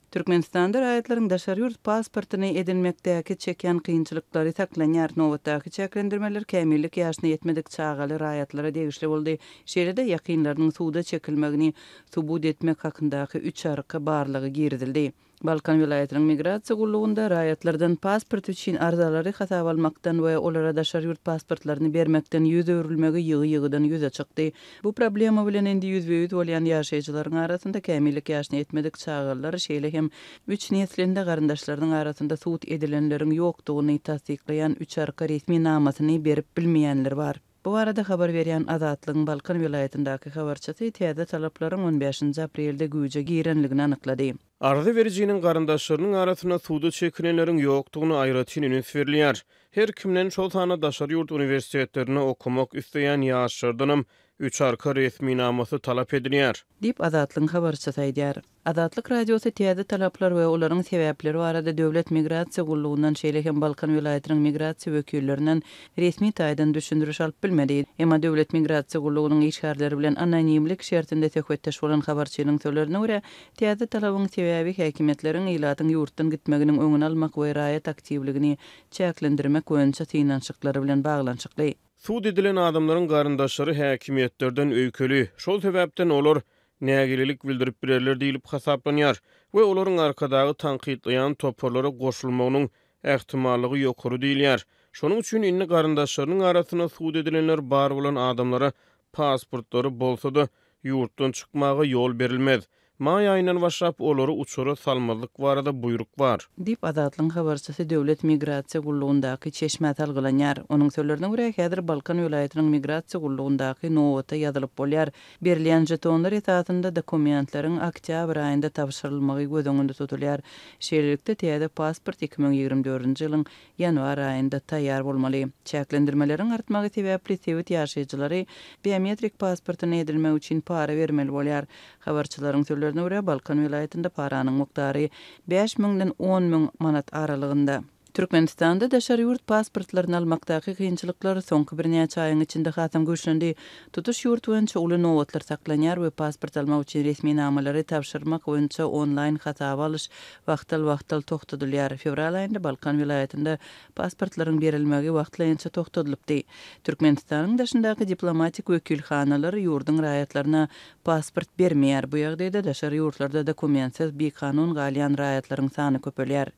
Türkmenistanda raýatlaryň daşary ýurt pasportyny edinmekdäki çekýän kynçylyklary saklanýar. Nobatdaky çäklendirmeler kämillik ýaşyna ýetmedik çagaly raýatlara degişli boldy. Şeýle-de ýakynlarynyň suda çekilmegini subut etmek hakyndaky üç arka barlagy girizildi. Balkan welaýatynyň migrasiýa gullugynda raýatlardan pasport üçin arzalary hasaba almakdan we olara daşary ýurt pasportlaryny bermekden ýüz öwrülmegi ýygy-ýygydan ýüze çykdy. Bu problema bilen indi ýüzbe-ýüz bolýan ýaşaýjylaryň arasynda kämillik ýaşyna ýetmedik çagalar, şeýle hem üç neslinde garyndaşlarynyň arasynda sud edilenleriň ýokdugyny tassyklaýan üç arka resminamasyny berip bilmeýänler bar. Bu barada habar berýän Azatlygyň Balkan welaýatyndaky habarçysy täze talaplaryň on bäşinji aprelde güýje girenligini anyklady. Arza berijiniň garyndaşlarynyň arasynda suda çekilenleriň ýokdugyna aýratyn üns berilýär. Her kimden, şol sanda daşary ýurt uniwersitetlerinde okamak isleýän ýaşlardanam üç arka resminamasy talap edilýär. Diýip, Azatlygyň habarçysy aýdýar. Azatlyk Radiosy täze talaplar we olaryň sebäpleri barada Döwlet migrasiýa gullugyndan, şeýle hem Balkan welaýatynyň migrasiýa wekillerinden resmi taýdan düşündiriş alyp bilmedi. Emma Döwlet migrasiýa gullugynyň işgärleri bilen anonimlik şertinde söhbetdeş bolan habarçynyň sözlerine görä, täze talabyň sebäbi häkimiýetleriň ilatyň ýurtdan gitmeginiň öňüni almak we raýat aktiwligini çäklendirmek boýunça synanyşyklary bilen baglanyşykly. Sud edilen adamlaryň garyndaşlary häkimiýetlerden öýkeli, şol sebäpden olar nägilelik bildirip bilerler diýlip hasaplanýar we olaryň Arkadagy tankytlaýan toparlara goşulmagynyň ähtimallygy ýokary diýilýär. Şonuň üçin indi garyndaşlarynyň arasynda sud edilenler bar bolan adamlara pasportlary bolsa-da, ýurtdan çykmaga ýol berilmez. Maý aýyndan başlap olary uçara salmazlyk barada buýruk bar. Diýip, Azatlygyň habarçysy Döwlet migrasiýa gullugyndaky çeşmä salgylanýar. Onuň sözlerine görä, häzir Balkan welaýatynyň migrasiýa gullugyndaky nobata ýazylyp bolýar. Berilýän žetonlar esasynda dokumentleriň oktýabr aýynda tabşyrylmagy göz öňünde tutulýar. Şeýlelikde, täze pasport 2024-nji ýylyň ýanwar aýynda taýýar bolmaly. Çäklendirmeleriň artmagy sebäpli sebit ýaşaýjylary biometrik pasportyny edinmek üçin para bermeli bolýar. Habarçylaryň sözlerine görä, Balkan welaýatynda paranyň mukdary bäş müňden 10 müň manat aralygynda. Türkmenistanda daşary ýurt pasportlaryny almakdaky kynçylyklar soňky birnäçe aýyň içinde hasam güýçlendi. Tutuş ýurt boýunça uly nobatlar saklanýar we pasport almak üçin resminamalary tabşyrmak boýunça onlaýn hasaba alyş wagtal-wagtal togtadylýar. Fewral aýynda Balkan welaýatynda pasportlaryň berilmegi wagtlaýynça togtadylypdy. Türkmenistanyň daşyndaky diplomatik wekilhanalar ýurduň raýatlaryna pasport bermeýär. Bu ýagdaýda daşary ýurtlarda dokumentsiz bikanun galýan raýatlaryň sany köpelýär.